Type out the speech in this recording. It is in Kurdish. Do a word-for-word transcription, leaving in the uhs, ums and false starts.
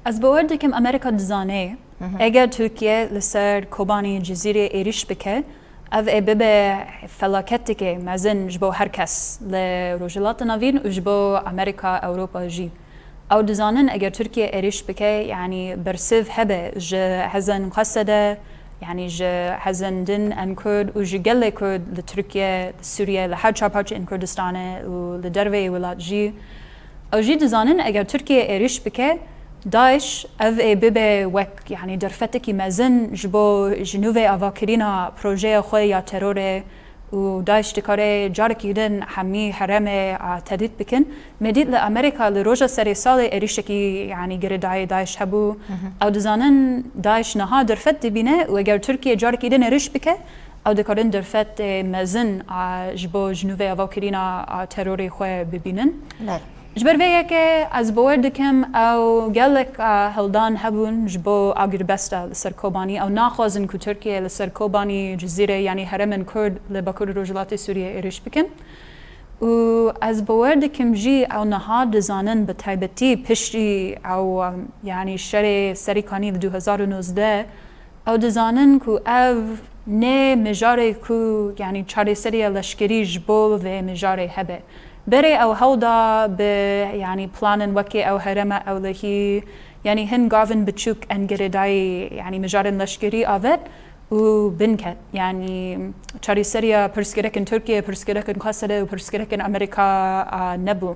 Ez bawer dikim Amerîka dizane, eger Tirkiye li ser Kobanî Cizîrê êrîş bike, ev ê bibe felaketeke mezin ji bo her kes li Rojhilata Navîn û ji bo Amerîka, Ewropa jî. Ew dizanin eger Tirkiye êrîş bike, yanî bersiv hebe ji hezên Qesede, yanî ji hezên din ên Kurd û ji gelê Kurd li Tirkiye, li Sûriye, li her çar parçeyên Kurdistanê û li derveyî welat jî. Ew jî dizanin eger Tirkiye êrîş bike, DAIŞ ev ê bibe wek, yanî derfetekî mezin ji bo ji nû vê avakirina projeya xwe ya terorê û DAIŞ dikare carekî din hemî herêmê, a, tehdît bikin. Me dît li Amerîka li roja serê salê êrîşekî, yanî girêdayî DAIŞ hebû. Ew dizanin DAIŞ niha derfet dibîne û eger Tirkiye carekî din êrîş bike, ew dikarin derfetê mezin, a, ji bo ji nû vê avakirina, a, terorê xwe bibînin. Belê. Ji ber vê yekê ez bawer dikim ew gelek, a, hewldan hebûn ji bo agirbesta li ser Kobanî. Ew naxwazin ku Tirkiye li ser Kobanî, Cizîrê, yanî herêmên Kurd li Bakur û Rojhilatê Sûriyê êrîş bikin. Û ez bawer dikim jî ew niha dizanin, bi taybetî piştî ew, em, yanî şerê Serîkanî li du hezar û nozdeh, ew dizanin ku ev ne mijarê ku, yanî çareseriya leşkerî ji bo vê mijarê hebe. Berê ew hewl da bi, yanî planên wekî ew herêma ewlehî, yanî hin gavên biçûk ên girêdayî, yanî mijarên leşkerî avet û binket. Yanî çareseriya pirsgirêkên Tirkiye, pirsgirêkên Qesede û pirsgirêkên Amerîka, a, nebû.